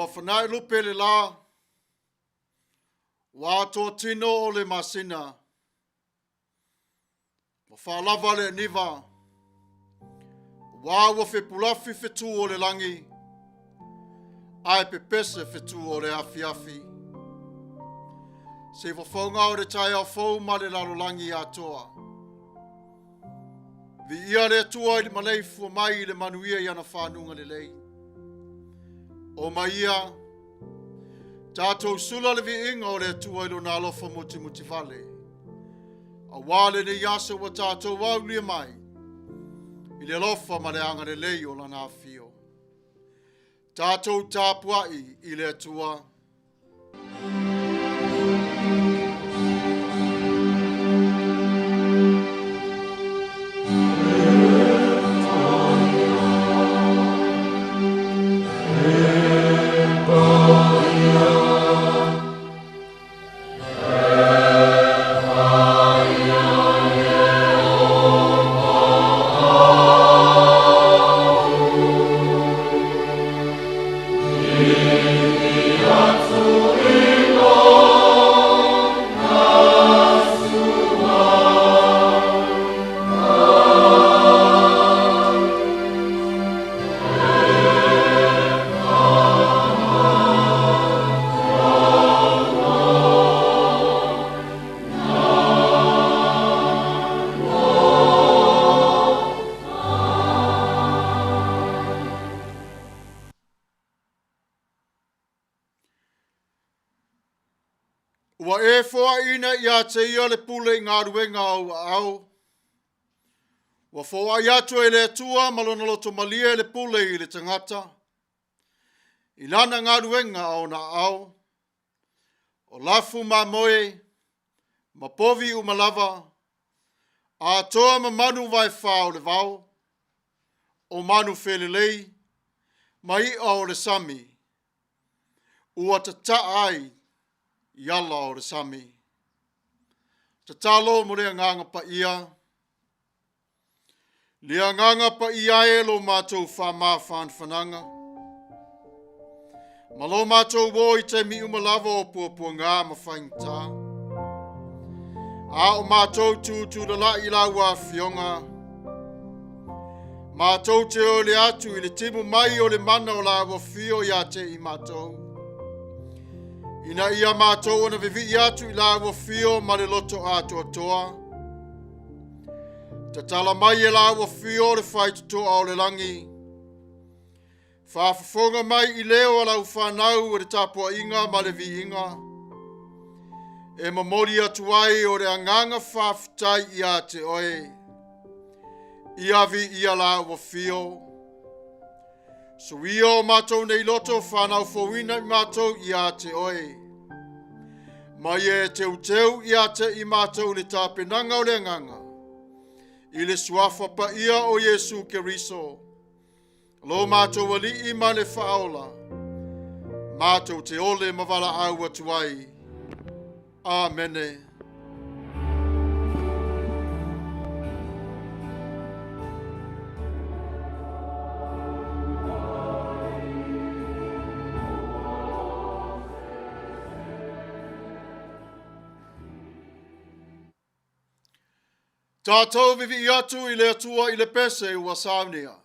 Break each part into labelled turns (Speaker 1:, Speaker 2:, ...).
Speaker 1: Ua fanaelupe le la, ua atoa tino o le masina, ua faalava le aniva, aua ua fepulafi fetu o le lagi, ae pepese fetu o le afiafi. Se fofoga o le taeao fou ma le lalolagi atoa. Viia le Atua i le maleifua mai i le manuia i ana fanuga lelei. O mai ia, tatou sula le viiga o le Atua i lona alofa mutimutivale. Aua lenei aso ua tatou aulia mai i le alofa ma le agalelei o lana afio. Tatou tapuai i le Atua. Ua e foaiina ia te ia le pule i galuega a ou aao. Ua foai atu e le Atua ma lona loto malie le pule i le tagata, i lana galuega a ona aao, o lafu mamoe ma povi uma lava, atoa ma manu vaefā o le vao, o manu felelei ma i'a o le sami, ua tataa ai i ala o le sami. Tatalo mo le Agaga Paia. Le Agaga Paia e lo matou faamafanafanaga, ma lo matou o i taimi uma lava o puapuaga ma faigata. A o matou tutulalai i lau afioga, matou te ole atu i le timu mai o le mana o lau afio ia te i matou, ina ia matou ona vivii atu i lau afio ma le loto atoatoa. Tatala mai e lau afio le faitotoa o le lagi, Faafofoga mai i leo a lau fanau o le tapuaiga ma le viiga, e momoli atu ai o le agaga faafetai ia te oe. Ia viia lau afio. Suia o matou nei loto fanau fouina i matou ia te oe. Ma ia e teuteu ia te i matou le tapenaga o le agaga, i le suafa paia o Iesu Keriso, Lo matou Alii ma le Faaola, matou te ole ma valaau atu ai. Amene. Tatou vivii atu i le Atua i le pese ua saunia.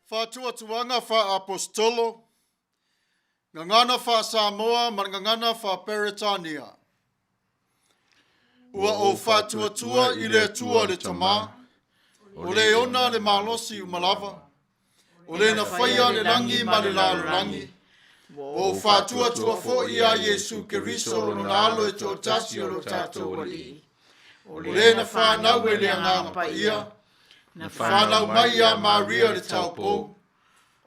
Speaker 1: Faatuatuaga faa-Aposetolo, Gagana faa-Samoa ma le Gagana faa-Peretania. Ua ou faatuatua i le Atua le Tama, o le ona le malosi uma lava, o le na faia le lagi ma le lalolagi, ua ou faatuatua foi iā Iesu Keriso lona Alo e toatasi o lo tatou Alii, o le na fanau e le Agaga Paia, na fanau mai iā Maria le taupou,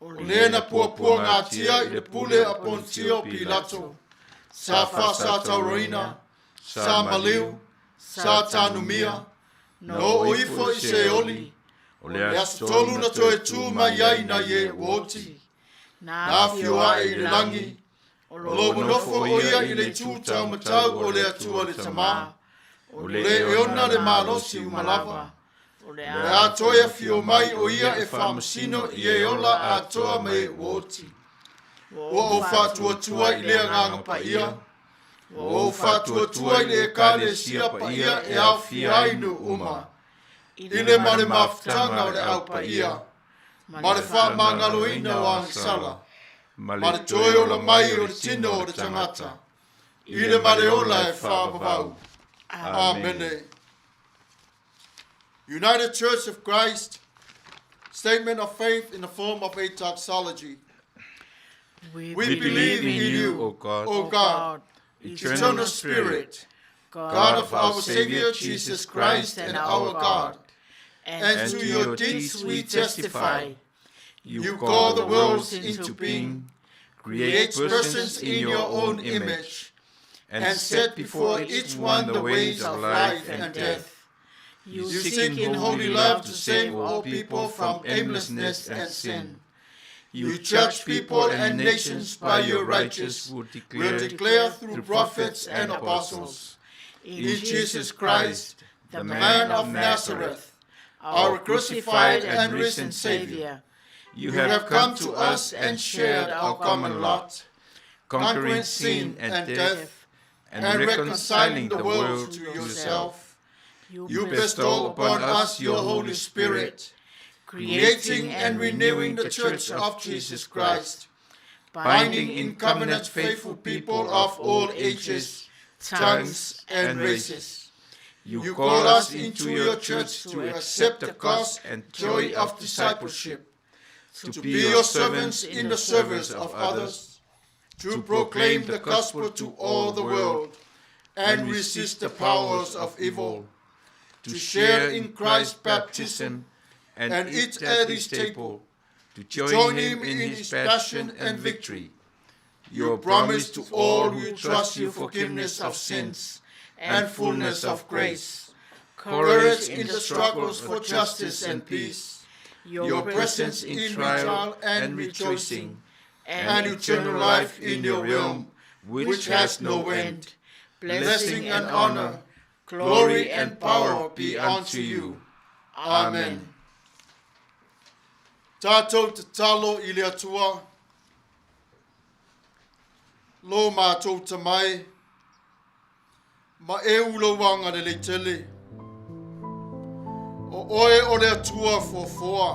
Speaker 1: o le na puapuagatia i le pule a Ponitio Pilato, sa faasatauroina, sa maliu, sa tanumia, na oo ifo i Seoli, o le aso tolu na toe tū mai ai nai e ua oti, na afio ae i le lagi, o lo o nofo o ia i le itu taumatau o le Atua le Tama, o le e ona le malosi uma lava, o le a toe afio mai o ia e faamasino i e ola atoa ma e ua oti. Ua ou faatuatua i le Agaga Paia, ua ou faatuatua i le Ekalesia Paia e aofia ai nuu uma, i le ma le mafutaga o le Au Paia, ma le faamagaloina o agasala, ma le toe ola mai o le tino o le tagata, i le ma le ola e faavavau. Amene. United Church of Christ, Statement of Faith in the form of a doxology.
Speaker 2: We
Speaker 1: We believe in you,
Speaker 2: O God,
Speaker 1: O God, eternal Spirit, God of our Savior Jesus Christ and our God, and to your deeds we testify. You call the worlds into being, create persons in your own image, and set before each one the ways of life and death.
Speaker 2: You
Speaker 1: You seek in holy love to save all people from aimlessness and sin. You judge people and nations by your righteous
Speaker 2: will
Speaker 1: will
Speaker 2: declare
Speaker 1: declare through prophets and apostles, in Jesus Christ,
Speaker 2: the
Speaker 1: man of Nazareth, our crucified and risen Savior.
Speaker 2: You
Speaker 1: You have come to us and shared our common lot,
Speaker 2: conquering sin and death,
Speaker 1: and reconciling the world to yourself. You bestow upon us your Holy Spirit, creating and renewing the Church of Jesus Christ, binding in covenant faithful people of all ages, tongues, and races.
Speaker 2: You
Speaker 1: You call us into your church to accept the cost and joy of discipleship,
Speaker 2: to
Speaker 1: to be your servants in the service of others, to proclaim the gospel to all the world, and resist the powers of evil,
Speaker 2: to share in Christ's baptism
Speaker 1: and eat at his table,
Speaker 2: to join him in his passion and victory.
Speaker 1: You promise to all who trust you forgiveness of sins and fullness of grace, courage in the struggles for justice and peace, your presence in trial and rejoicing, and eternal life in your realm, which has no end. Blessing and honor, glory and power be unto you. Amen. Tātou tatalo i le Atua, lo mātou tamai, ma e ulo wanga le leitele. O oe o le Atua foafoa,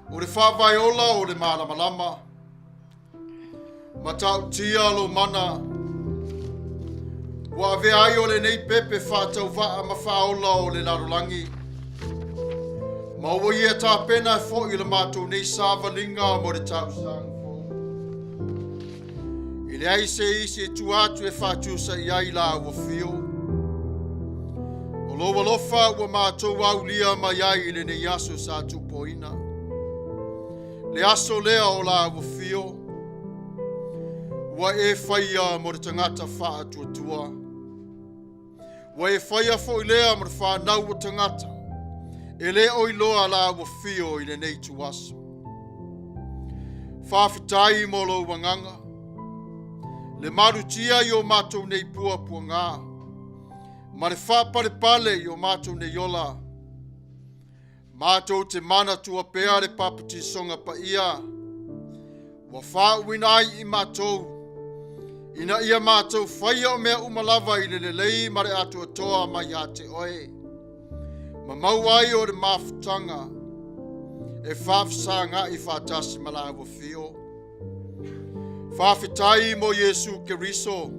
Speaker 1: o le whāvaiola o le mālamalama, Matautia lo mana, ua avea ai o lenei pepe faatauvaa ma faaola o le lalolagi. Ma ua ia tapena e foʻi le matou nei savaliga mo le tausaga fou. E leai se isi e tua atu e faatusa i ai la ua fio. O lou alofa ua matou aulia mai ai i lenei aso sa tupoina. Le aso lea o la ua fio, ua e faia mo le tagata faatuatua. Ua e faia foʻi lea mo le fanau o tagata, e le o iloa la ua fio i lenei ituaso. Faafetai mo lou agaga, le malutia i o matou nei puapuaga, ma le faapalepale i o matou nei ola. Matou te manatua pea le papatisoga paia ua faauuina ai i matou, ina ia matou faia o mea uma lava i le lelei ma le atoatoa mai ia te oe, ma maua ai o le mafutaga. e faafesagaʻi faatasi ma lāua fio. Faafetai mo Iesu Keriso,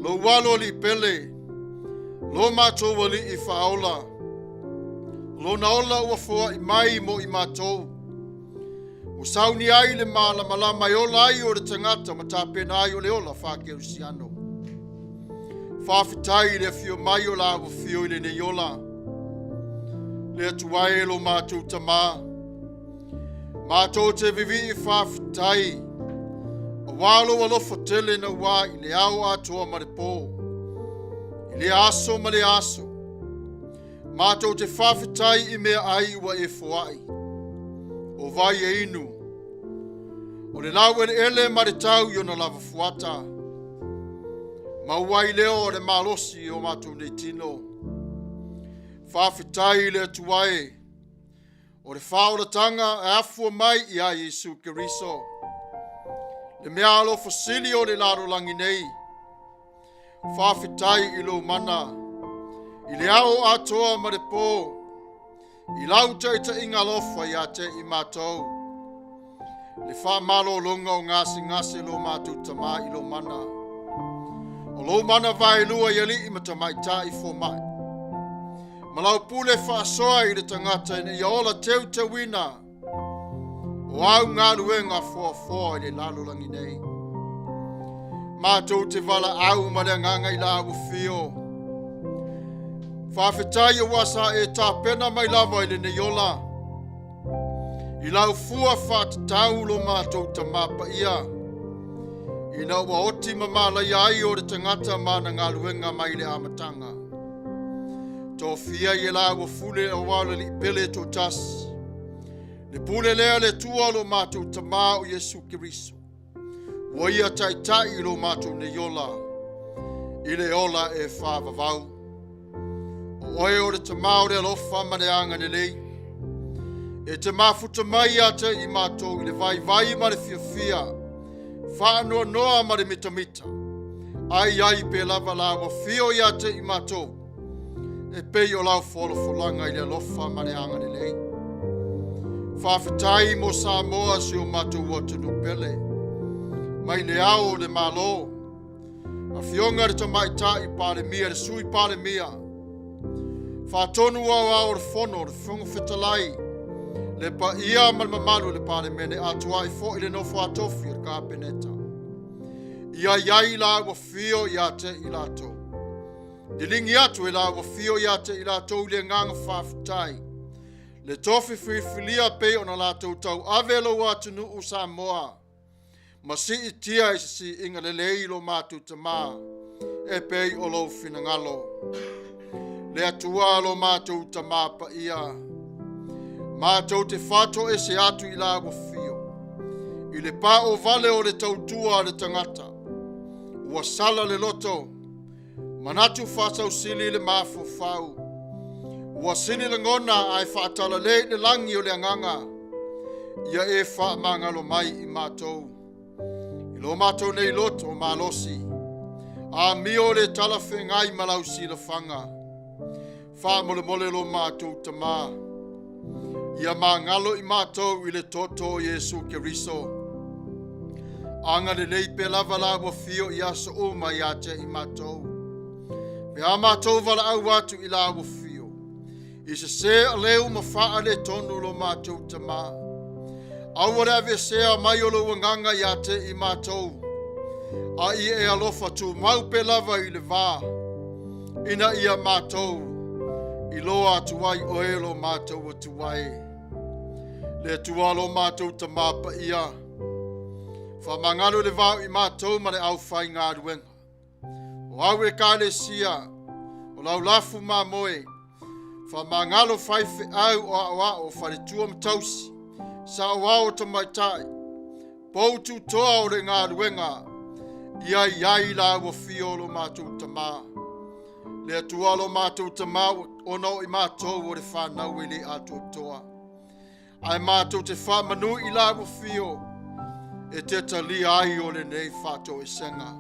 Speaker 1: lou Alo Alii Pele, lo matou Alii Faaola, Lona ola ua foai mai mo i matou. Ua sauni ai le malamalama e ola ai o le tagata ma tapena ai o le ola faakerisiano. Faafetai i le afio mai o la ua fio i lenei ola. Le Atua e lo matou Tamā, matou te vivii faafetai, auā lou alofa tele nauā i le ao atoa ma le pō, i lea aso ma lea aso. Matou te faafetai i meaai ua e foai, o vai e inu, o le laueleele ma le tau i ona lava fuata. Maua ai leo o le malosi o matou nei tino. Faafetai i le Atua e, o le faaolataga e afua mai iā Iesu Keriso, le mea alofa sili o le lalolagi nei. Faafetai i lou mana, i le ao atoa ma le pō, i lau taitaiga alofa ia te i matou. Le faamalologa o gasegase lo matou Tamā i lou mana. O lou mana vaelua i alii ma tamaitai fomai. Ma lau pule faasoa i le tagata ina ia ola teuteuina o au galuega foafoa i le lalolagi nei. Matou te valaau ma le agaga i la ua fio. Faafetai aua sa e tapena mai lava i lenei ola. I lau fua faatatau lo matou Tamā Paia, ina ua oti ma malaia ai o le tagata ma ana galuega mai le amataga. Tofia i e la ua fule aua o le Alii Pele toatasi. Le pule lea le Atua lo matou Tamā o Iesu Keriso. Ua ia taitai i lo matou nei ola, i le ola e faavavau. O oe o le Tamā o le alofa ma le agalelei. E te mafuta mai ia te i matou i le vaivai ma le fiafia, faanoanoa ma le mitamita. Ai ai pe lava la ua fio ia te i matou, e pei o lau folafolaga i le alofa ma le agalelei. Faafetai mo Samoa si o matou atunuu pele, mai le ao o le Malo, Afioga i le Tamaitai Palemia, le Sui Palemia, Faatonu Aoao o le Fono, le Fofoga Fetalai, le paia ma le mamalu o le Palemene, atoa ai foi le nofo a tofi o le Kapeneta. Ia i ai la ua fio ia te i latou. Liligi atu e la ua fio ia te i latou i le agaga faafetai. Le tofi filifilia pei ona latou tauave lou atunuu Samoa. ma siitia i se siiga lelei lo matou Tamā, e pei o lou finagalo. Le Atua lo matou Tamā paia, matou te faatoese atu i la ua fio, i le pao vale o le tautua a le tagata, ua sala le loto, Manatu faasausili le mafaufau. Ua sili lagona ae faatalale i le lagi o le agaga. Ia e faamagalo mai i matou. I lo matou nei loto malosi. Amio le talafeagai ma lau silafaga. Faamolemole lo matou Tamā. Ia magalo i matou i le toto o Iesu Keriso. Agalelei pea lava la ua fio i aso uma ia te i matou. Pe a matou valaau atu i la ua fio. I se se aleu ma faaletonu lo matou Tamā. Aua le aveesea mai o lou agaga ia te i matou. A ia e alofa tumau pea lava i le va. Ina ia matou iloa atu ai oe lo matou Atua e. Le Atua lo matou Tamā paia, faamagalo le vao i matou ma le aufaigaluega. O au Ekalesia, o lau lafu mamoe, faamagalo faifeau o aoao o faletua ma tausi, saoao o tamaitai, pou tutoa o le galuega, ia i ai la ua fio o lo matou Tamā. Le Atua o lo matou Tamā, ona o i matou o le fanau e le atoatoa. Ae matou te faamanu i la ua fio, e te talia ai o lenei faatoesega.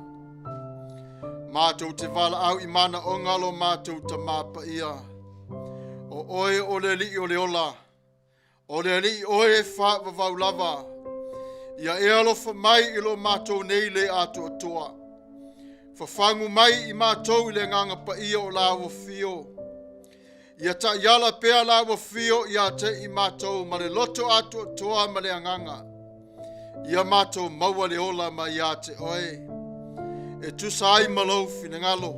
Speaker 1: Matou te valaau i manaoga lo matou Tamā paia. O oe o le Alii o le ola. O le Alii oe e faavavau lava, ia e alofa mai i lo matou nei le atoatoa. Fafagu mai i matou i le agaga paia o lau afio. Ia taiala pea lau afio ia te i matou ma le loto atoatoa ma le agaga. Ia matou maua le ola mai ia te oe. E tusa ai ma lou finagalo.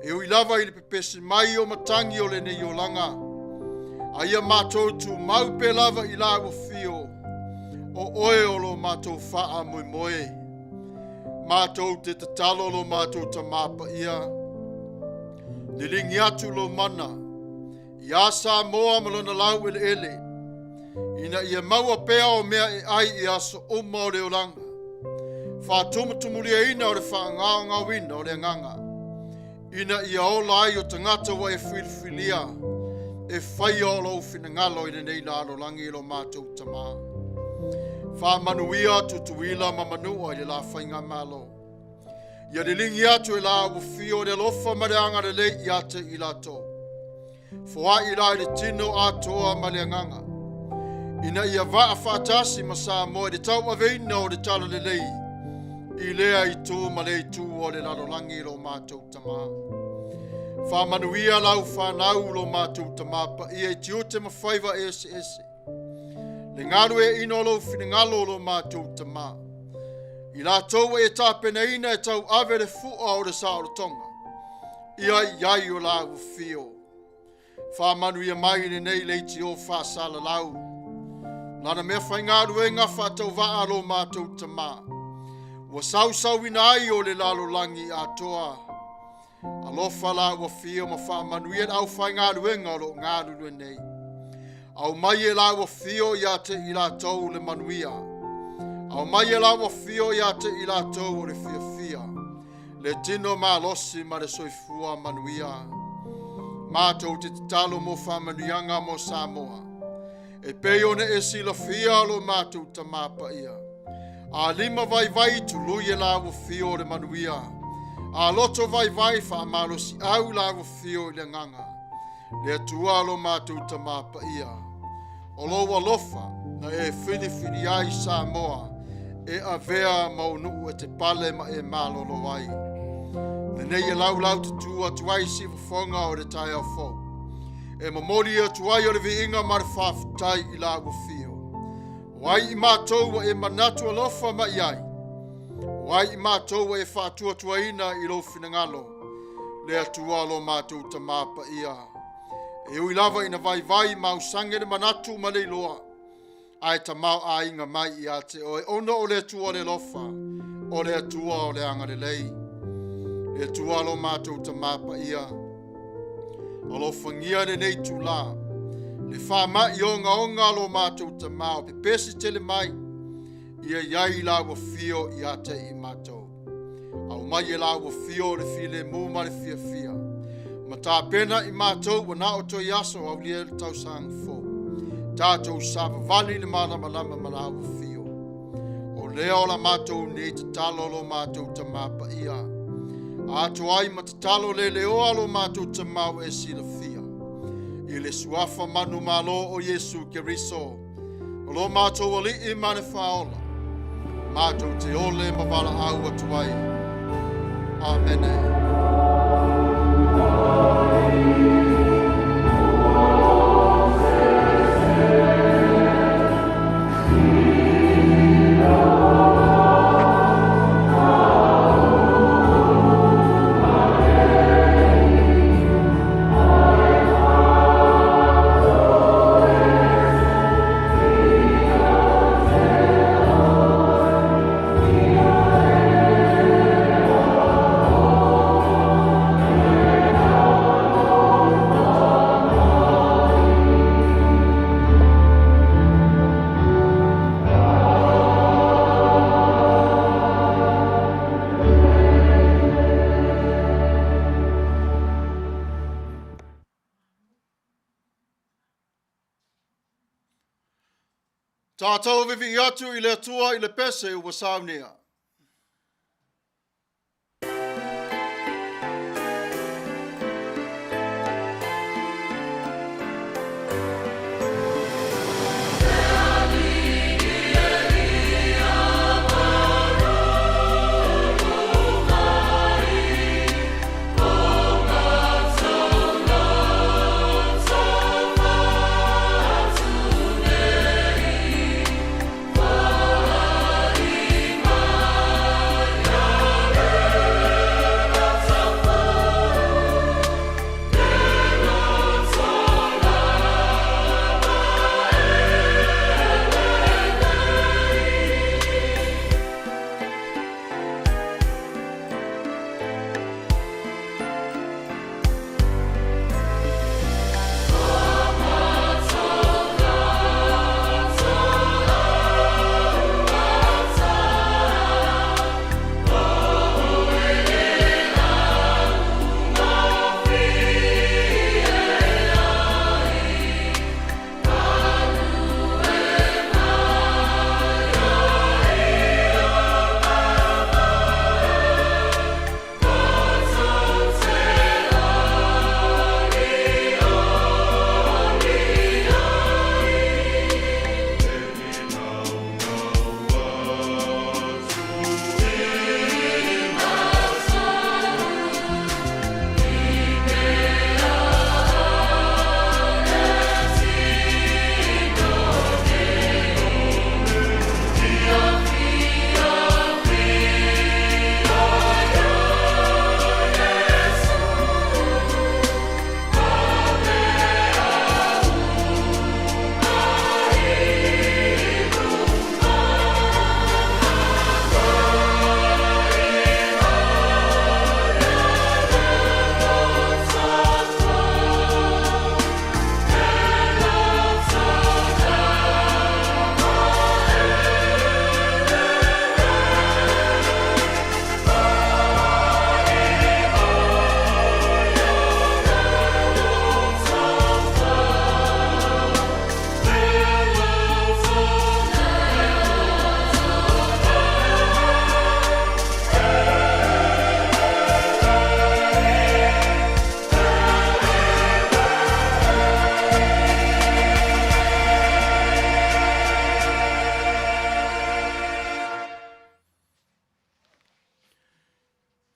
Speaker 1: E ui lava i le pepesi mai o matagi o lenei olaga, a ia matou tumau pea lava i lau afio, o oe o lo matou faamoemoe. Matou te tatalo lo matou Tamā Paia, liligi atu lou mana iā Samoa ma lona laueleele, ina ia maua pea o mea e ai i aso uma o le olaga, faatumutumulieina o le faagaogaoina o le agaga, ina ia ola ai o tagata ua e filifilia e faia o lou finagalo i lenei lalolagi i lo matou Tamā. Faamanuia Tutuila ma Manua i le la faigamalo. Ia liligi atu e lau afio le alofa ma le agalelei ia te i latou. Foai la i le tino atoa ma le agaga, ina ia vaa faatasi ma Samoa i le tauaveina o le talalelei i lea itu ma le itu o le lalolagi i lo matou Tamā. Faamanuia lau fanau lo matou Tamā paia i tiute ma faiva eseese. Le galueaiina o lou finagalo o lo matou Tamā. I latou ua e tapenaina e tauave le fua o le saolotoga, ia i ai o lau afio. Faamanuia mai i lenei leitio faasalalau. Lana mea faigaluega faatauvaa a lo matou Tamā, ua sausauina ai o le lalolagi atoa. Alofa lau afio ma faamanuia le aufaigaluega o lo o galulue nei. Aumai e lau afio ia te i latou le manuia. Aumai e lau afio ia te i latou o le fiafia, le tino malosi ma le soifua manuia. Matou te tatalo mo faamanuiaga mo Samoa, e pei ona e silafia lo matou Tamā Paia. A lima vaivai tului e lau afio o le manuia, a loto vaivai faamalosiau lau afio i le agaga. Le Atua lo matou Tamā Paia, o lou alofa na e filifili ai Samoa e avea ma ou nuu e te pale ma e malolo ai. Lenei e laulau tutū atu ai siufofoga o le taeao fou. E momoli atu ai o le viiga ma le faafetai i lau afio. O ai i matou ua e manatu alofa mai ai? O ai i matou ua e faatuatuaina i lou finagalo? Le Atua lo matou Tamā Paia. E ui lava ina vaivai ma ausange le manatu ma le iloa, ae tamaoaiga mai ia te oe, ona o le Atua o le alofa, o le Atua o le agalelei. Le Atua lo matou Tamā Paia, alofagia lenei itulā, le faama'i ogaoga lo matou Tamā o pepesi tele mai, ia i ai lau afio ia te i matou. Aumai e lau afio le filemu ma le fiafia, ma tapena i matou ua na o toe aso aulia le tausaga fou. Tatou savavali i le malamalama ma lau afio. O lea o la matou nei tatalo lo matou Tamā Paia. Atoa ai ma tatalo le leoa lo matou Tamā ua e silafia. I le suafa manumalo o Iesu Keriso, o lo matou Alii ma le Faaola, matou te ole ma valaau atu ai. Amene. Tātou vivii atu i le Atua i le pese ua saunia.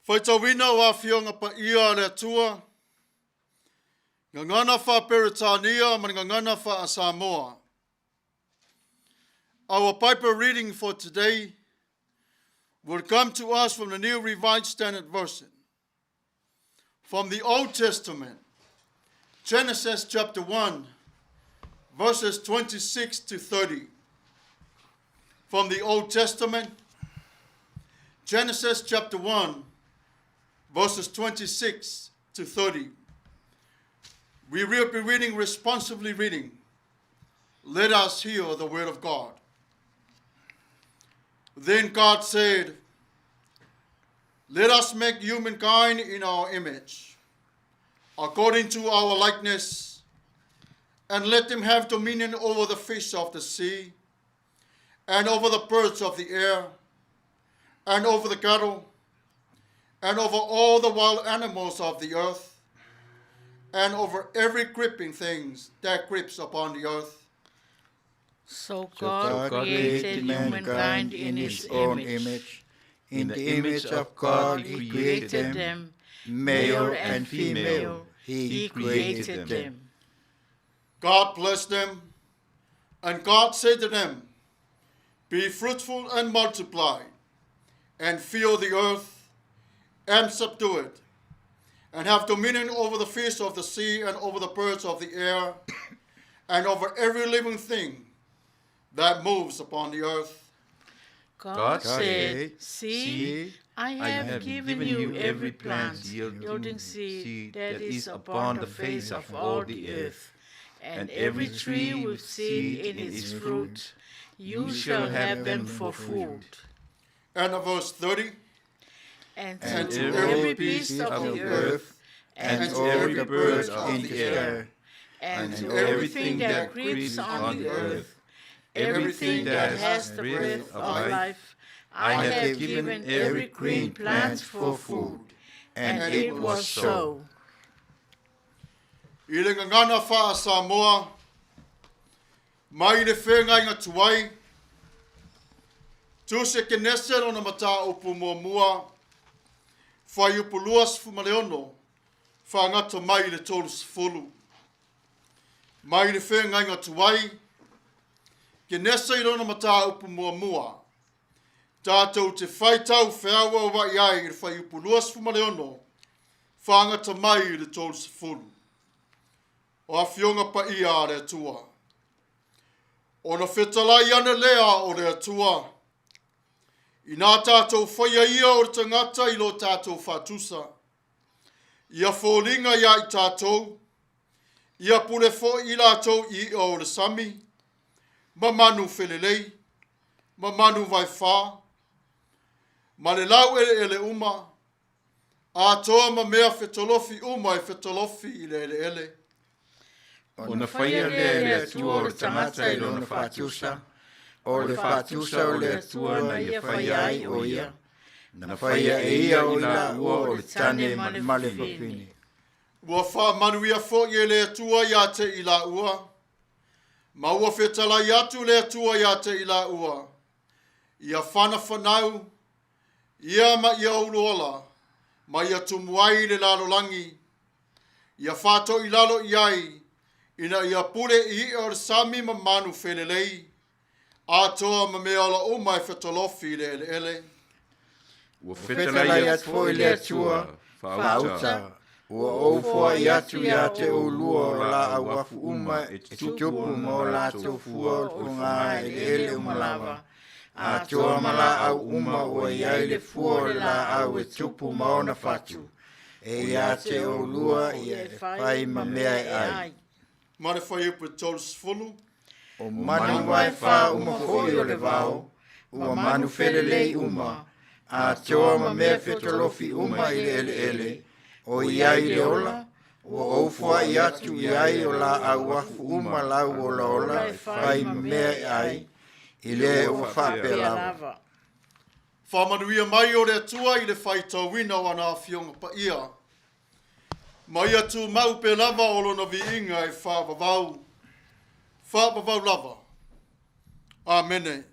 Speaker 1: Faitauina o Afioga Paia a le Atua, Gagana Faa-Peretania ma le Gagana Faa-Samoa. Our Bible reading for today will come to us from the New Revised Standard Version. From the Old Testament, Genesis chapter 1, verses 26 to 30. From the Old Testament, Genesis chapter 1, verses 26 to 30. We will be reading responsively reading. Let us hear the word of God. Then God said, Let us make humankind in our image, according to our likeness, and let them have dominion over the fish of the sea, and over the birds of the air, and over the cattle, and over all the wild animals of the earth, and over every creeping thing that creeps upon the earth.
Speaker 2: So God created humankind in his
Speaker 3: own
Speaker 2: image.
Speaker 3: image. In the image of God he created them, male and female, he created them.
Speaker 1: God blessed them, and God said to them, Be fruitful and multiply, and fill the earth and subdue it, and have dominion over the fish of the sea and over the birds of the air, and over every living thing that moves upon the earth.
Speaker 2: God
Speaker 3: God
Speaker 2: said,
Speaker 3: said,
Speaker 2: See,
Speaker 3: See,
Speaker 2: I have given you every plant yielding seed that is upon the face of all the earth, and every tree with seed in its fruit. You shall have them for food.
Speaker 1: And verse 30.
Speaker 2: And
Speaker 1: And
Speaker 2: to
Speaker 1: to
Speaker 2: every beast of the earth,
Speaker 3: and
Speaker 1: to
Speaker 3: all
Speaker 1: every
Speaker 3: the
Speaker 1: bird
Speaker 3: birds
Speaker 1: of
Speaker 3: in
Speaker 1: the
Speaker 3: the
Speaker 1: air,
Speaker 3: air,
Speaker 2: and to
Speaker 3: and
Speaker 2: everything that creeps on the earth, everything that has the breath of life, I have given every green plant for food. And it was so.
Speaker 1: I le gagana faa-Samoa, mai le feagaiga tuai, Tusi a Kenese lona mataupu muamua, fuaiupu 26, faagata mai i le 30. Mai le feagaiga tuai, Kenese i lona mataupu muamua, tatou te faitau feauaua'i ai i le fuaiupu 26, faagata mai i le 30. O Afioga Paia a le Atua. Ona fetalai ane lea o le Atua, Inā tātou whaia ia o le tangata i lo tātou whatusa. Ia fōlinga ia i tātou, ia pule foi i lātou i ia o le sami, ma manu felelei, ma manu vaifā, ma le lau eleele uma, atoa ma mea fetolofi uma e fetolofi i le eleele.
Speaker 3: Ona faia lea e le Atua o le tagata i lona faatusa, o le faatusa o le Atua na ia faia ai o ia, na faia e ia o i laua o le tane ma le fafine.
Speaker 1: Ua faamanuia foi e le Atua ia te i laua, ma ua fetalai atu le Atua ia te i laua, ia fanafanau, ia ma ia uluola, ma ia tumu ai le lalolagi, ia fatoilalo i ai, ina ia pule i i'a o le sami ma manu felelei, atoa ma mea ola uma e fetolofi i le eleele.
Speaker 2: Ua
Speaker 3: fetalai atu foi le Atua, faauta, ua ou foai atu ia te oulua o laau afu uma e tutupu ma o latou fua o le fogaa eleele uma lava, atoa ma laau uma ua i ai le fua o le laau e tupu ma ona fatu, e ia te oulua ia e fai ma mea e ai.
Speaker 1: Ma le fuaiupu 30.
Speaker 3: O manu vaefā uma foi o le vao, ua manu felelei uma, atoa ma mea fetolofi uma i le eleele, o i ai le ola, ua ou foai atu i ai o laau afu uma lau olaola e fai ma mea e ai, i lea ua faapea lava.
Speaker 1: Faamanuia mai o le Atua i le faitauina o ana Afioga Paia. Ma ia tumau pea lava o Lona viiga e faavavau, faavavau lava. Amene.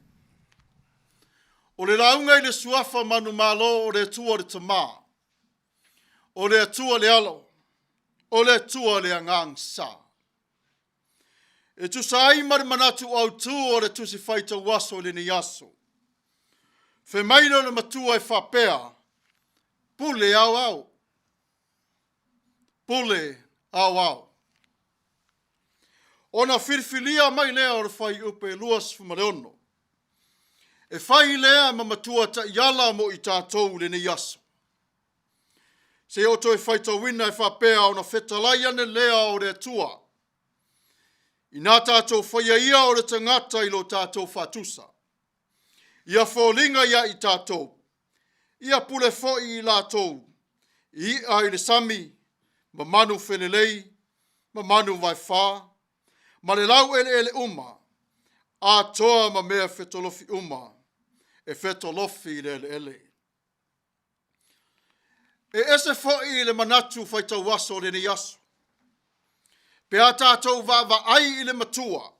Speaker 1: O le lauga i le suafa manumalo o le Atua le Tama. O le Atua le Alo, o le Atua le Agaga Sa. E tusa ai ma le manatu autū o le Tusi Faitau Aso i lenei aso. Fai mai lea o le Matua e faapea, Pule aoao. Pule aoao. Ona filifilia mai lea o le fuaiupu 26, e fai lea ma matua taiala mo i tatou i lenei aso. Se i ou toe faitauina e faapea ona fetalai ane lea o le Atua, inā tatou faia ia o le tagata i lo tatou faatusa, ia foliga ia i tatou, ia pule foi i latou i i'a i le sami, ma manu felelei, ma manu vaefa, ma le laueleele uma, atoa ma mea fetolofi uma e fetolofi i le eleele. E ese foi le manatu faitau aso o lenei aso. Pe a tatou vaavaai i le matua,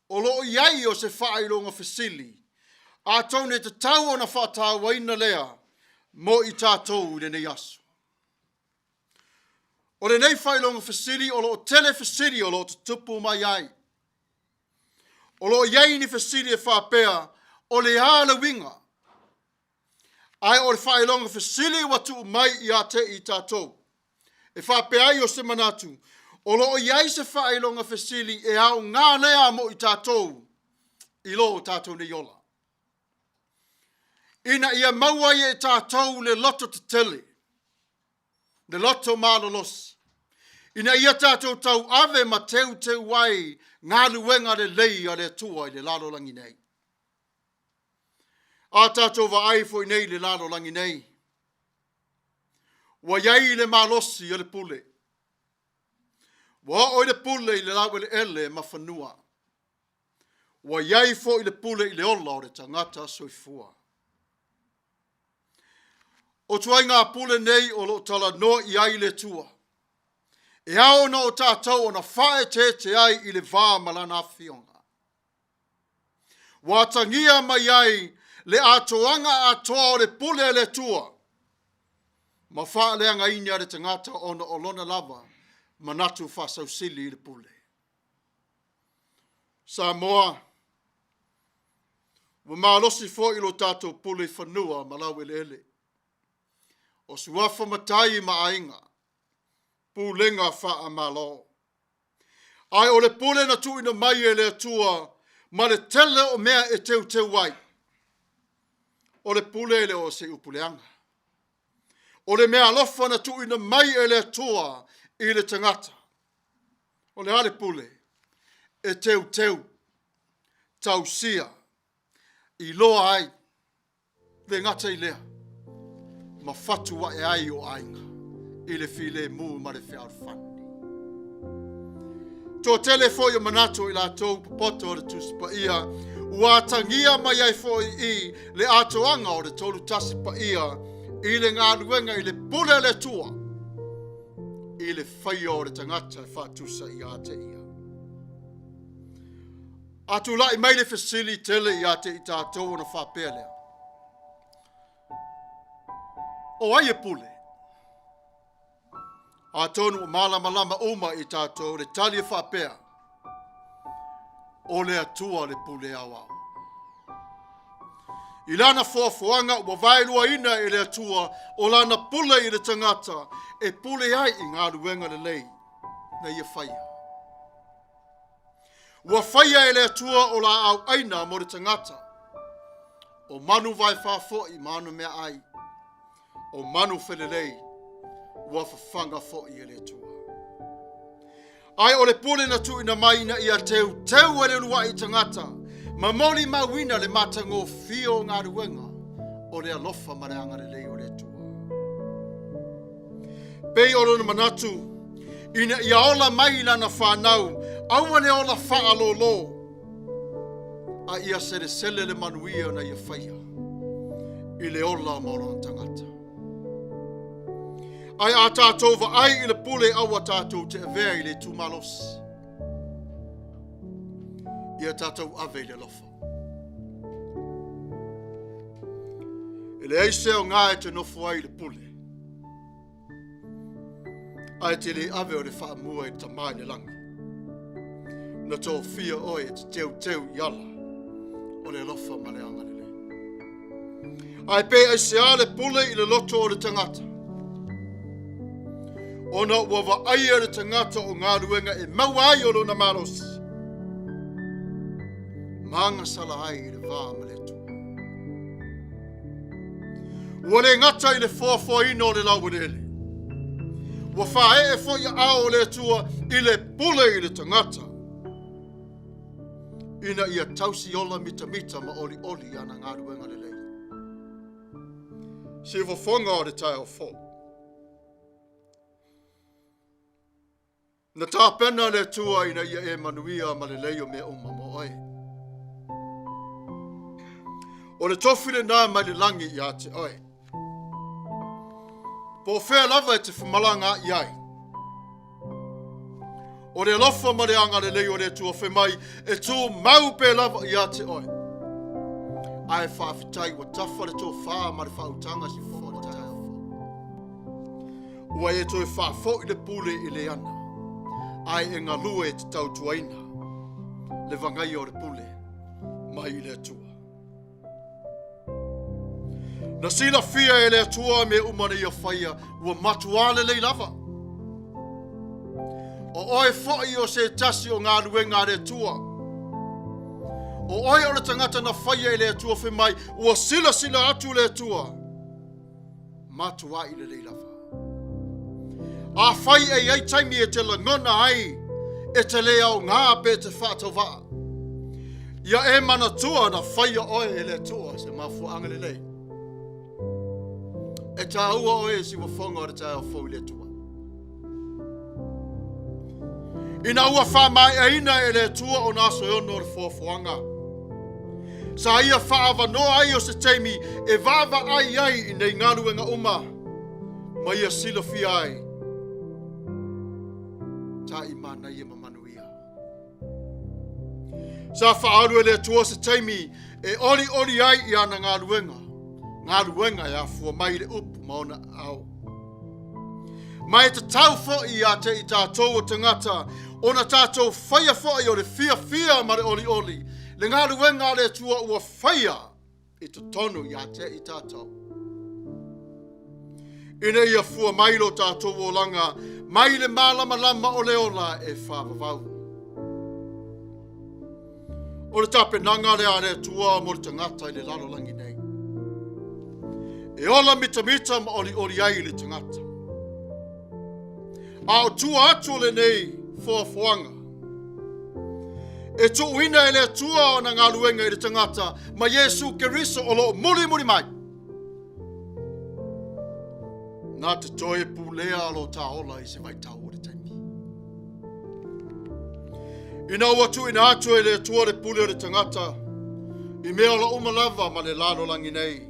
Speaker 1: o lo o i ai o se faailoga fesili, atonu e tatau ona faatauaina lea mo i tatou i lenei aso. O lenei faailoga fesili o lo o tele fesili o lo o tutupu mai ai. O lo o i ai ni fesili e faapea, o le a le uiga? Ae o le faailoga fesili ua tuu mai ia te i tatou. E faapea ai o se manatu, o lo o i ai se faailoga fesili e aoga lea mo i tatou i lo tatou nei ola. Ina ia maua ai e tatou le loto tetele, le loto malolosi, ina ia tatou tauave ma teuteu ai galuega lelei a le Atua i le lalolagi nei. A tatou vaai foi nei i le lalolagi nei, ua i ai le malosi o le pule. Ua oo i le pule i le laueleele ma fanua. Ua i ai foi le pule i le ola o le tagata soifua. O tuaiga pule nei o lo o talanoa i ai le Atua. E ao ona o tatou ona faaeteete ai i le va ma lana afioga. Ua atagia mai ai le atoaga atoa o le pule a le Atua ma faaleagaina le tagata ona o lona lava manatu faasausili i le pule. Samoa, ua malosi foi lo tatou pule i fanua ma laueleele. O suafa matai ma aiga, pulega faamalo. Ae o le pule na tuuina mai e le Atua ma le tele o mea e teuteu ai, o le pule e le o se upu leaga. O le meaalofa na tuuina mai e le Atua i le tagata. O le a le pule? E teuteu, tausia, iloa ai, le gata i lea, ma fatu ae ai o aiga i le filemu ma le fealofani. Toatele foi o manatu o i latou popoto o le Tusi Paia, ua atagia mai ai foi i le atoaga o le 31 Paia i le galuega i le pule a le Atua i le faia o le tagata e faatusa ia te ia. A tulai mai le fesili tele ia te i tatou ona faapea lea, O ai e pule? Atonu ua malamalama uma i tatou le tali e faapea, o le Atua le pule aoao. I lana foafoaga ua vaeluaina e le Atua o lana pule i le tagata e pule ai i galuega lelei na ia faia. Ua faia e le Atua o laau aina mo le tagata, o manu vaefa foi ma ana meaai, o manu felelei ua fafaga foi e le Atua. Ae o le pule na tuuina mai ina ia teuteu e le uluai tagata ma molimauina le matagofie o galuega o le alofa ma le agalelei o le Atua. Pei o lona manatu ina ia ola mai lana fanau, aua le ola faalōlō, a ia selesele le manuia na ia faia i le ola ma lona tagata. Ae a tatou vaai i le pule aua tatou te avea i le itumalosi, ia tatou ave i le alofa. E leai se aoga e te nofo ai i le pule. Ae te le ave o le faamua i le Tama i le lagi. Na tofia oe e te teuteu i ala o le alofa ma le agalelei. Ae pe aisea le pule i le loto o le tagata? Ona ua vaaia le tagata o galuega e maua ai o lona malosi, ma agasala ai i le va ma le Atua. Ua le gata i le foafoaina o le laueleele, ua faaee foi aao o le Atua i le pule i le tagata, ina ia tausi ola mitamita ma olioli i ana galuega lelei. Siufofoga o le taeao fou. Na tapena le Atua ina ia e manuia ma lelei o mea uma mo oe. O le tofi lenā mai le lagi ia te oe. Po o fea lava e te femalagaai ai. O le alofa ma le agalelei o le Atua fai mai e tumau pea lava ia te oe. Ae faafetai ua tafa le tofā ma le faautaga si fofoga o le taeao fou. Ua e toe faafoi le pule i le ana, ae e galue e te tautuaina le vagaia o le pule mai i le Atua. Na silafia e le Atua mea uma na ia faia, ua matuā lelei lava. O oe foi o se tasi o galuega a le Atua. O oe o le tagata na faia e le Atua fai mai, ua silasila atu le Atua. Matuai lelei lava. Afai e i ai taimi e te lagona ai e te le aoga pe te faatauvaa, ia e manatua na faia oe e le Atua se mafuaaga lelei. E tāua oe e siuafoga o le taeao fou i le Atua. Ina ua faamaeaina e le Atua ona aso e ono o le foafoaga, sa ia faaavanoa ai o se taimi e vaavaai ai i nei galuega uma ma ia silafia ai taʻi manaia ma manuia. Sa faaalu e le Atua se taimi e olioli ai i ana galuega, galuega e afua mai i le upu ma ona ao. Ma e tatau foi ia te i tātou o tagata ona tātou faia foi o le fiafia ma le olioli le galuega a le Atua ua faia i totonu ia te i tātou. Ina ia fua mai lo tātou olaga mai le mālamalama o le ola e whāvavau. O le tapenaga lea a le Atua mo le tagata i le lalolagi nei. E ola mitamita ma olioli ai le tagata. A o tua atu o lenei foafoaga, e tuuina e le Atua ona galuega i le tagata ma Iesu Keriso o lo o mulimuli mai. Nā te toe pulea lo tā ola i se vaitau o le taimi. Ina ua tuuina atu e le Atua le pule o le tagata i mea ola uma lava ma le lalolagi nei,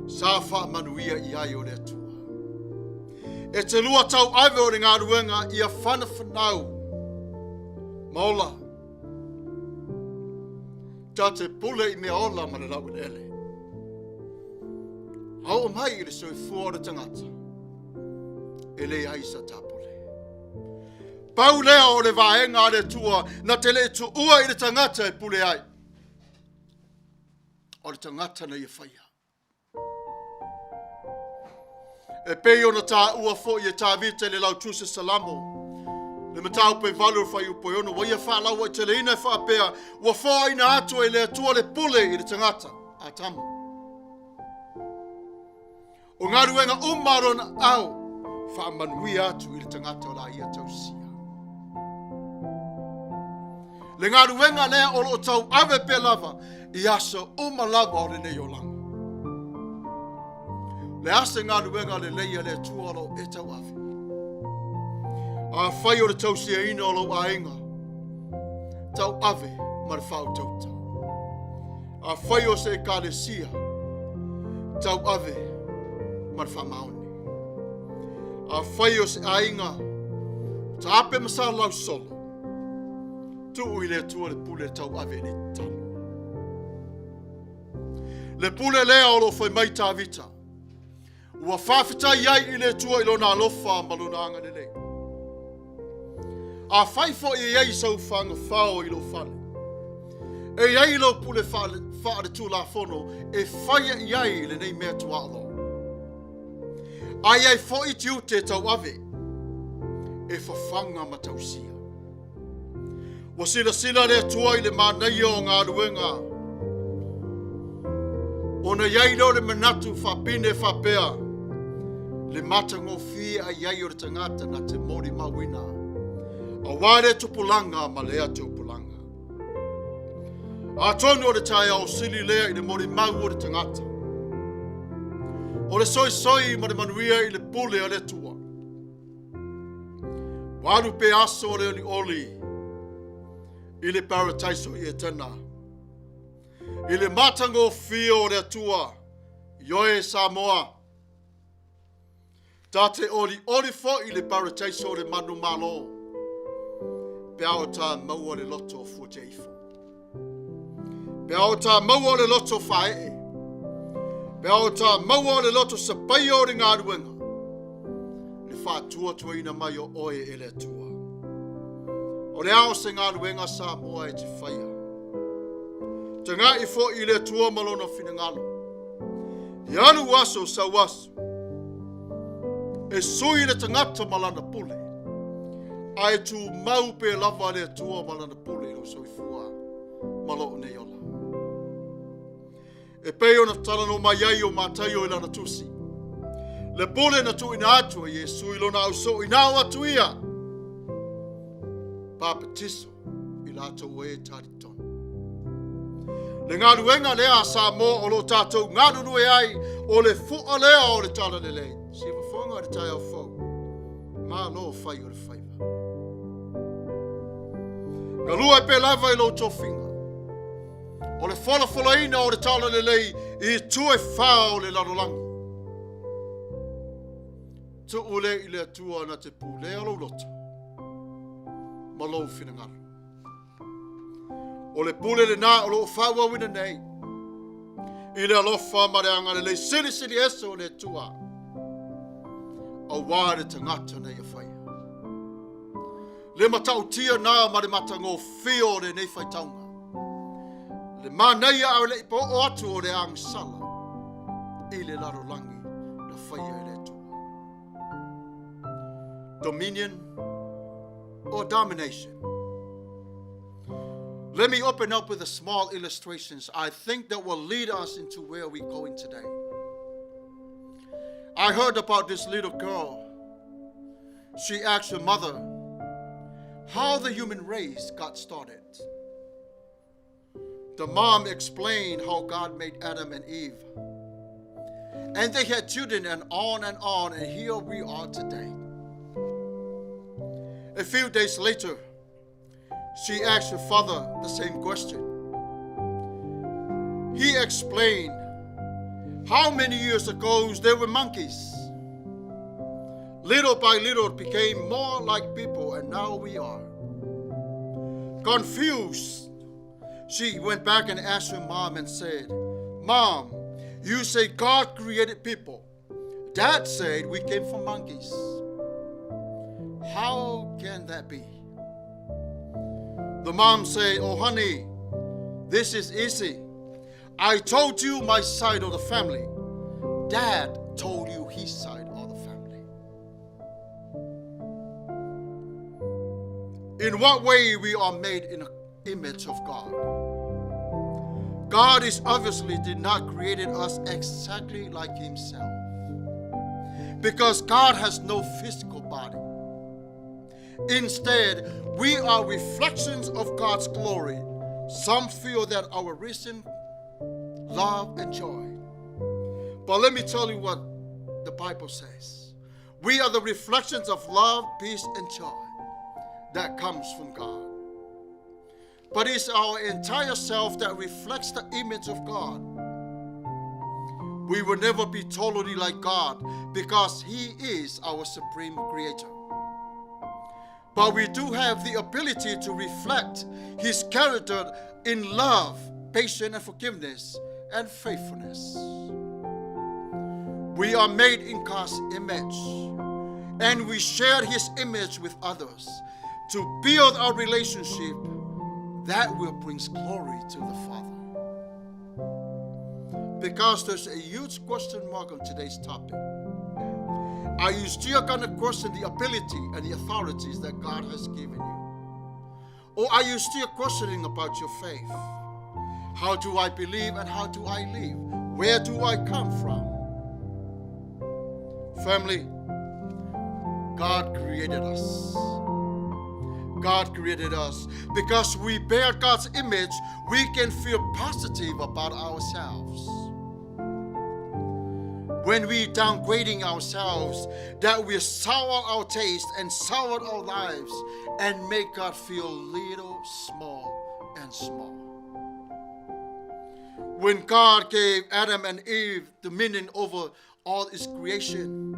Speaker 1: sa faamanuia i ai o le Atua. E te lua tauave o le galuega ia whanawhanau ma ola. Ta te pule i mea ola ma le laueleele. A oo mai i le soifua o le tagata, e leai sa tapule. Pau lea o le vaega a le Atua na te le tuua i le tagata e pule ai. O le tagata na ia faia. E pei ona tāua foi e Tāvita i le lautusi Salamo, le mataupu e valu o le fuaiupu e ono, ua ia faalauaiteleina e faapea, ua foaina atu e le Atua le pule i le tagata, Atamu. O galuega uma a lona ao, faamanuia atu i le tagata o la ia tausia. Le galuega lea o lo o tauave pea lava i aso uma lava o lenei olaga. Le a se galuega lelei a le Atua o lo o e tauave. Afai o le tausiaina o lou aiga, tauave ma le faautauta. Afai o se ekalesia, tauave ma le faamaoni. Afai o se aiga, taape ma salalau solo, tuu i le Atua le pule tauave i le tatalo. Le pule lea o lo o fai mai Tavita. Ua faafetai ai i le Atua i Lona alofa ma Lona agalelei. Afai foi e i ai sau fagafao i lou fale, e i ai lou pule faaletulafono e faia i ai lenei mea tuaolo. A i ai foi tiute tauave, e fafaga ma tausia. Ua silasila le Atua i le manaia o galuega, ona i ai lea o le manatu faapine faapea, le matagofie a i ai o le tagata na te molimauina, aua lea tupulaga ma lea tupulaga. Atonu o le taeao sili lea i le molimau o le tagata, o le soisoi ma le manuia i le pule a le Atua. Ua alu pea aso o le olioli i le parataiso i Etena, i le matagofie o le Atua, ioe Samoa, ta te olioli foi i le parataiso o le manumalo, pe a o ta maua le loto fuateifo. Pe a o ta maua o le loto faaee, pe a o ta maua o le loto sapaia o le galuega, le faatuatuaina mai o oe e le Atua. O le a o se galuega Samoa e te faia. Tagai foi i le Atua ma lona finagalo. I alu aso sau aso, e sui le tagata ma lana pule, ae tumau pea lava le Atua ma lana pule i lou soifua ma lou nei ola. E pei ona talanoa mai ai o Mataio i lana tusi, le pule na tuuina atu e Iesu i lona ausoo ina o atu ia, papatiso i latou e talitonu. Le galuega lea a Samoa o lo o tatou galulue ai, o le fua lea o le Talalelei. Siufofoga i le taeao fou, malo fai o le faiva. Galue pea lava i lou tofiga, o le folafolaina o le Talalelei i itu e fā o le lalolagi. Tuu lea i le Atua na te pulea lou loto ma lou finagalo. O le pule lena o loo faaauauina nei i le alofa ma le agalelei silisili ese o le Atua aua le tagata na ia faia. Le matautia na ma le matagofie o lenei faitauga. Le manaia a le i oo atu o le agasala i le lalolagi na faia e le Atua. Dominion or domination. Let me open up with a small illustrations I think that will lead us into where we're going today. I heard about this little girl. She asked her mother how the human race got started. The mom explained how God made Adam and Eve. And they had children and on and on, and here we are today. A few days later, she asked her father the same question. He explained how many years ago there were monkeys. Little by little it became more like people, and now we are. Confused, she went back and asked her mom and said, Mom, you say God created people. Dad said we came from monkeys. How can that be? The mom said, Oh, honey, this is easy. I told you my side of the family. Dad told you his side of the family. In what way we are made in the image of God? God is obviously did not created us exactly like himself. Because God has no physical body. Instead, we are reflections of God's glory. Some feel that our recent love and joy. But let me tell you what the Bible says. We are the reflections of love, peace, and joy that comes from God. But it's our entire self that reflects the image of God. We will never be totally like God because He is our supreme creator. But we do have the ability to reflect His character in love, patience, and forgiveness, and faithfulness. We are made in God's image, and we share His image with others to build our relationship that will bring glory to the Father. Because there's a huge question mark on today's topic. Are you still going to question the ability and the authorities that God has given you? Or are you still questioning about your faith? How do I believe and how do I live? Where do I come from? Family, God created us. God created us. Because we bear God's image, we can feel positive about ourselves. When we downgrading ourselves, that we sour our taste and sour our lives and make God feel little, small, and small. When God gave Adam and Eve dominion over all His creation,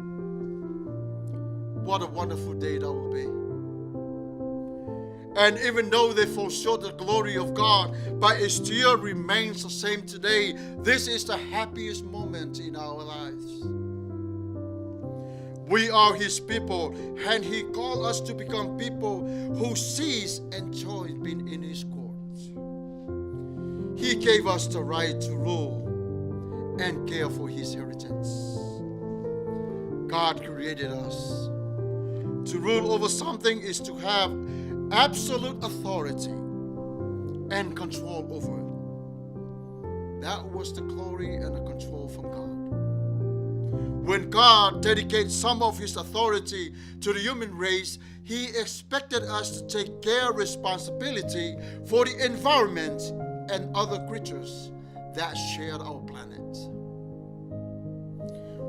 Speaker 1: what a wonderful day that will be. And even though they fall short of the glory of God, but it still remains the same today. This is the happiest moment in our lives. We are His people, and He called us to become people who sees and joy being in His courts. He gave us the right to rule and care for His inheritance. God created us. To rule over something is to have absolute authority and control over it. That was the glory and the control from God. When God dedicated some of His authority to the human race, He expected us to take care responsibility for the environment and other creatures that shared our planet.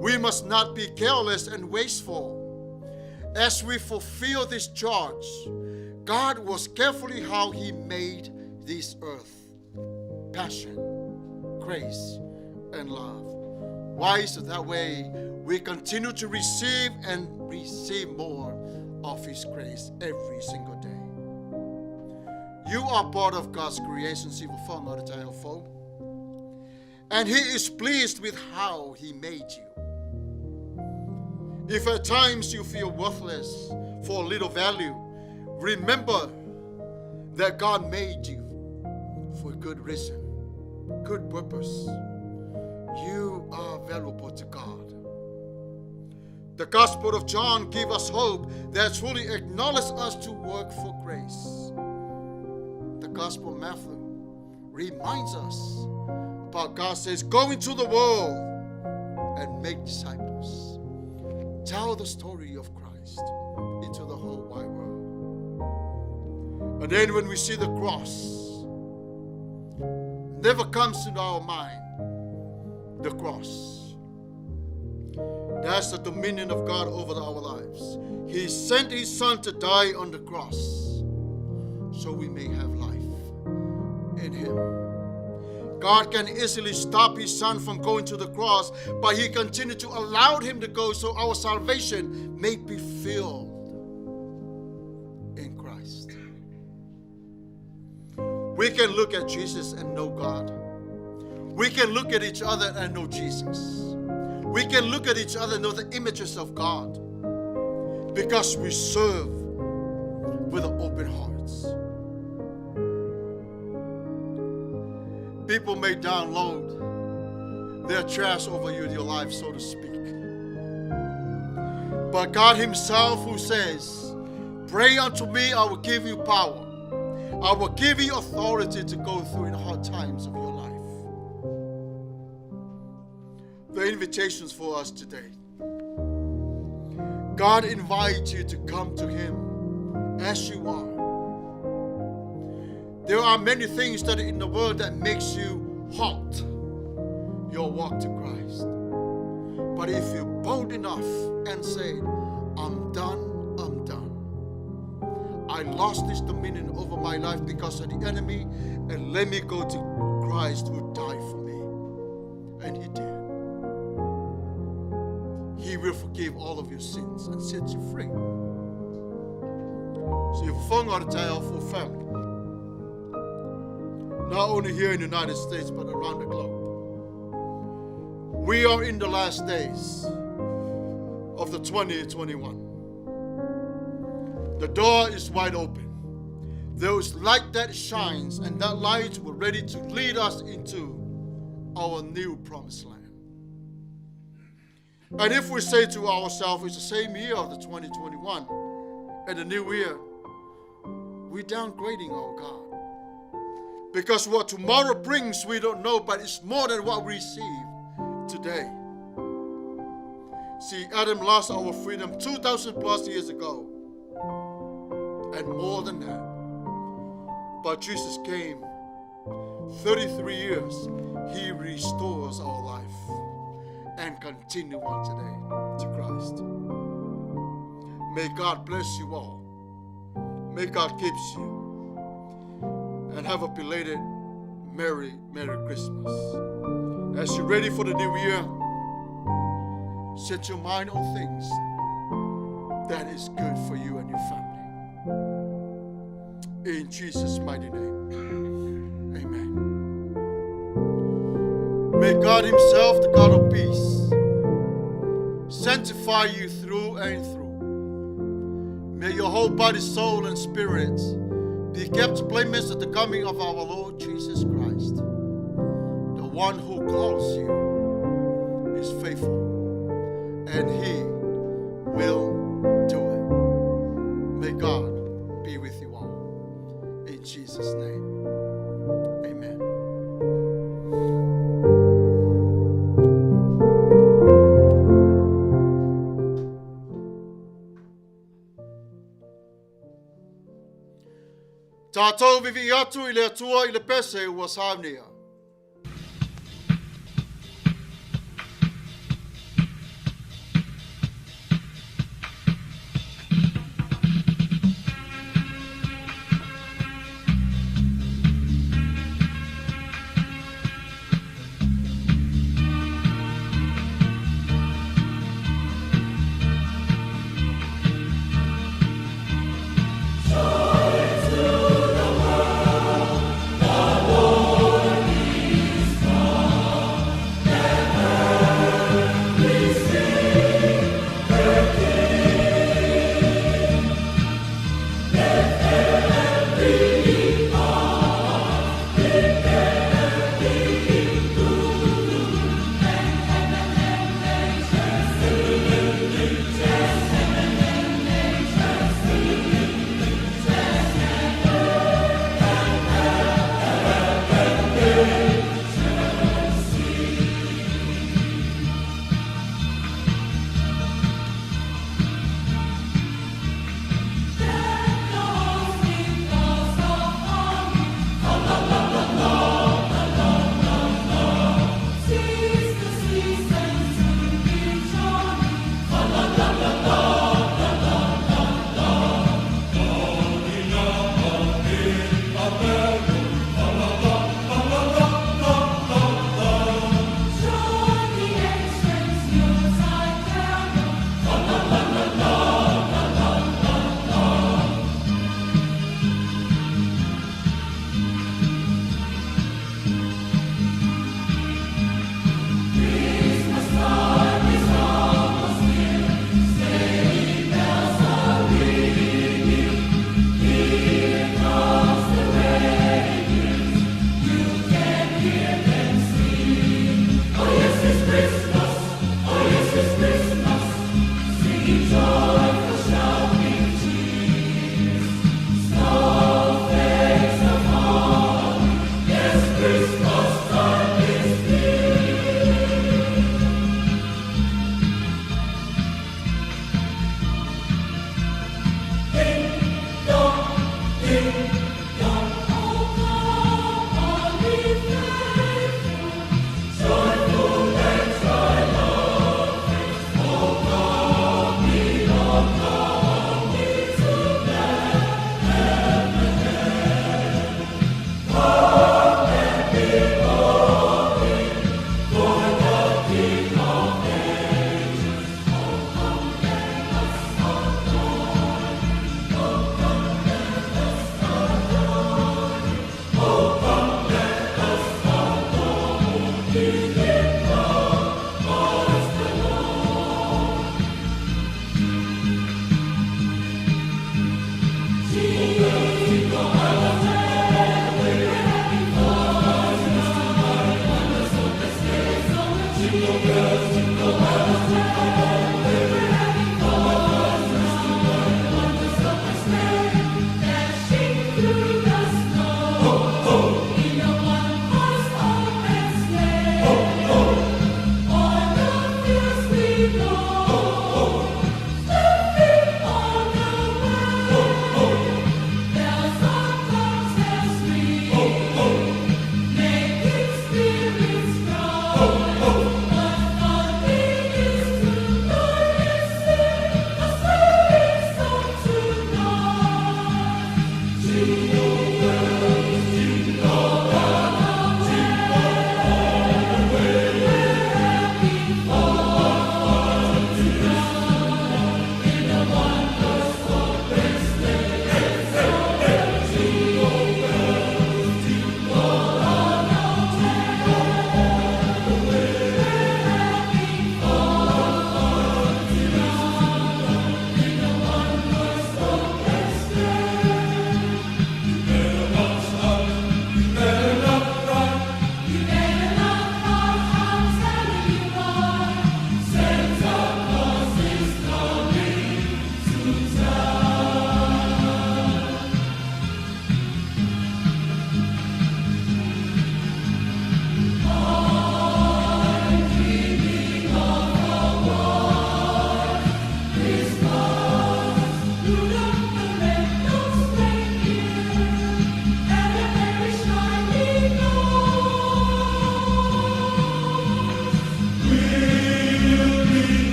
Speaker 1: We must not be careless and wasteful. As we fulfill this charge, God was carefully how He made this earth. Passion, grace, and love. Why is it that way? We continue to receive and receive more of His grace every single day. You are part of God's creation, and He is pleased with how He made you. If at times you feel worthless for little value, remember that God made you for a good reason, good purpose. You are valuable to God. The Gospel of John gives us hope that truly acknowledges us to work for grace. The Gospel of Matthew reminds us about God says, go into the world and make disciples. Tell the story of Christ into the whole wide world. And then when we see the cross, never comes to our mind, the cross. That's the dominion of God over our lives. He sent His Son to die on the cross so we may have life in Him. God can easily stop His Son from going to the cross, but He continued to allow Him to go so our salvation may be filled in Christ. We can look at Jesus and know God. We can look at each other and know Jesus. We can look at each other and know the images of God because we serve with open hearts. People may download their trash over you in your life, so to speak. But God Himself, who says, pray unto me, I will give you power. I will give you authority to go through in hard times of your life. The invitations for us today. God invites you to come to Him as you are. There are many things that are in the world that makes you halt your walk to Christ. But if you're bold enough and say, I'm done, I'm done. I lost this dominion over my life because of the enemy, and let me go to Christ who died for me. And He did. He will forgive all of your sins and set you free. So you for family, not only here in the United States, but around the globe. We are in the last days of the 2021. The door is wide open. There is light that shines, and that light will ready to lead us into our new promised land. And if we say to ourselves, it's the same year of the 2021 and the new year, we're downgrading our God. Because what tomorrow brings, we don't know, but it's more than what we receive today. See, Adam lost our freedom 2,000 plus years ago, and more than that. But Jesus came 33 years, He restores our life and continue on today to Christ. May God bless you all. May God keep you. And have a belated Merry, Merry Christmas. As you're ready for the new year, set your mind on things that is good for you and your family. In Jesus' mighty name, amen. May God Himself, the God of peace, sanctify you through and through. May your whole body, soul, and spirit be kept blameless at the coming of our Lord Jesus Christ. The one who calls you is faithful, and He will do it. May God be with you all. In Jesus' name, amen. Tātou vivi atu i le Atua i le pese ua saunia.
Speaker 4: Joy to the world, the Lord.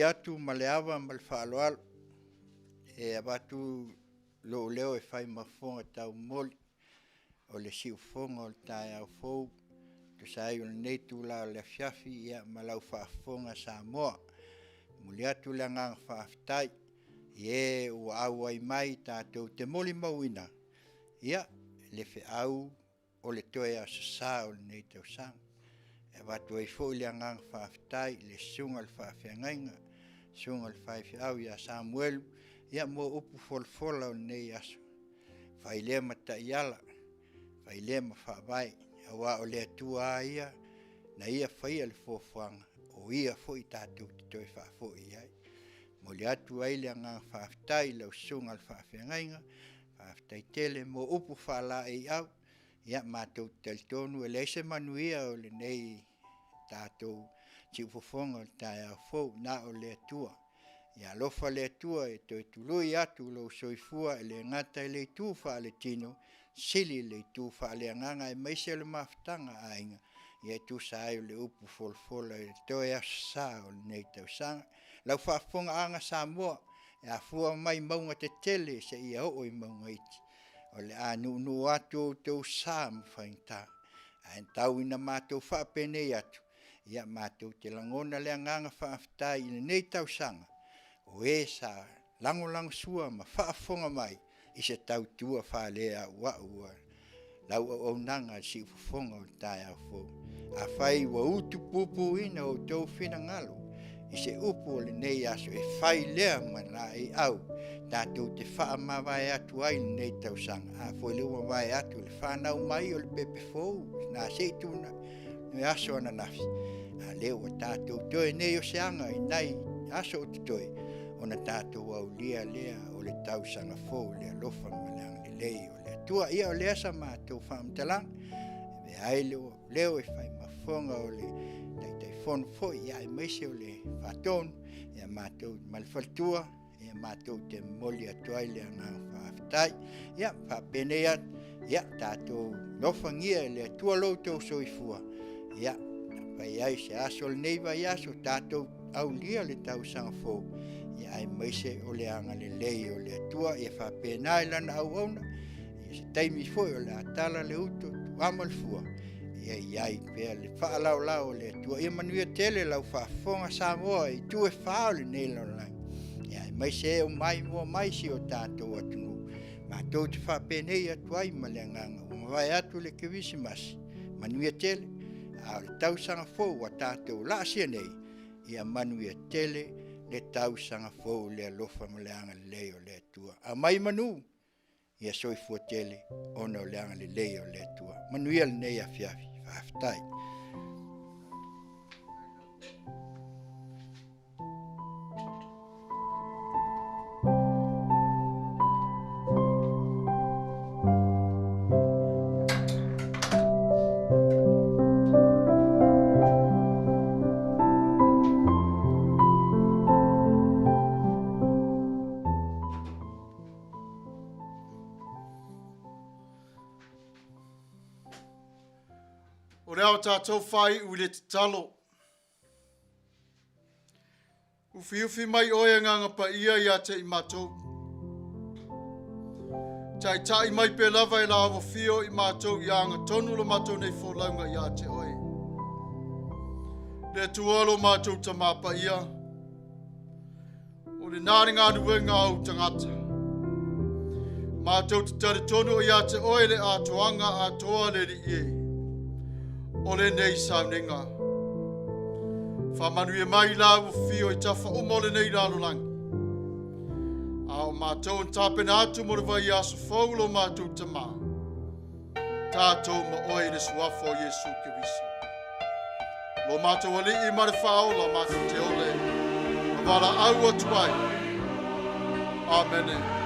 Speaker 3: atu ma le ava ma le faaaloalo e avatu lou leo e fai ma fofoga taumoli o le siufofoga o le taeao fou e tusa ai o lenei itula o le afiafi ia ma lau faafofoga Samoa. E momoli atu le agaga faafetai i e ua auai mai tatou te molimauina ia le feau o le toe Aso Sa o lenei tausaga. E avatu ai foi le agaga faafetai i le susuga i le faafeagaiga, le susuga i le faifeau ia Samuelu ia mo upu folafola o lenei aso. Fai lea ma taiala, fai lea ma faavae, aua o le Atua lava ia na Ia faia le fuafuaga, o Ia foi tatou te toe faafoi i ai. E momoli atu ai le agaga faafetai i lau susuga i le faafeagaiga, faafetai tele mo upu faalaeiau. Ia matou te talitonu e leai se manuia o lenei tatou siufofoga o le taeao fou, na o le Atua. Ia alofa le Atua e toe tului atu lou soifua e le gata i le itu faaletino, sili le itu faaleagaga aemaise o le mafutaga a aiga e tusa ai o le upu folafola i le toe Aso Sa o lenei tausaga. Lau faafofogaaga Samoa e afua mai mauga tetele seia oo i mauga iti, o le a nuunuu atu outou sa ma faigata, ae tau ina matou faapenei atu, ia matou te lagona le agaga faafetai i lenei tausaga o e sa lagolagosua ma faafofoga mai i se tautua faaleauau a lau auaunaga i le siufofoga o le taeao fou. Afai ua utupupuina outou finagalo i se upu o lenei aso, e fai lea ma laeiau tatou te faamavae atu ai lenei tausaga. A foi lea ua mavae atu le fanau mai o le pepe fou na se i tuna le aso ananafi, a lea ua tatou toe nei o se aga i nai aso o totoe ona tatou aulia lea o le tausaga fou i le alofa ma le agalelei o le Atua. Ia o lea sa matou faamatalaga, e avea ai lou leo e fai ma fofoga o le Taitaifono foi, ia aemaise o le Faatonu, ia matou ma le faletua, ia matou te momoli atu ai le agaga faafetai. Ia faapenei atu, ia tatou alofagia e le Atua lo outou soifua, ia fai ai se aso o lenei vaiaso tatou aulia le tausaga fou, ia aemaise o le agalelei o le Atua. Ia faapena i lana auauna, ia se taimi foi o le a tala le uto, tuama le fua, ia i ai pea le faalaolao o le Atua. Ia manuia tele lau faafofoga Samoa i itu e fa o lenei lalolagi, ia aemaise e o maimoa mai si o tatou atunuu. Matou te faapenei atu ai ma le agaga ua mavae atu le Kerisimasi, manuia tele, a o le tausaga fou ua tatou laasia nei, ia manuia tele le tausaga fou i le alofa ma le agalelei o le Atua. Aumai manu, ia soifua tele ona o le agalelei o le Atua. Manuia lenei afiafi. Faafetai.
Speaker 1: O le ao tātou whai ui le tatalo. Ufiufi mai oe Agaga Paia ia te i matou. Taitai mai pe lava e la awafio i matou i anga tonu lo matou nei folauga ia te oe. Le Atua lo matou Tamā Paia, O lena le galuega a ou tagata. Matou te talitonu ia te oe le atoaga atoa le Alii e. O lenei sauniga. Faamanuia mai la ua fio i tafa uma o lenei lalolagi. A o matou na tapena atu mo le vaiaso fou lo matou Tamā. Tatou ma oe i le suafa o Iesu Keriso. Lo matou Alii ma le Faaola matou te ole ma valaau atu ai. Amene.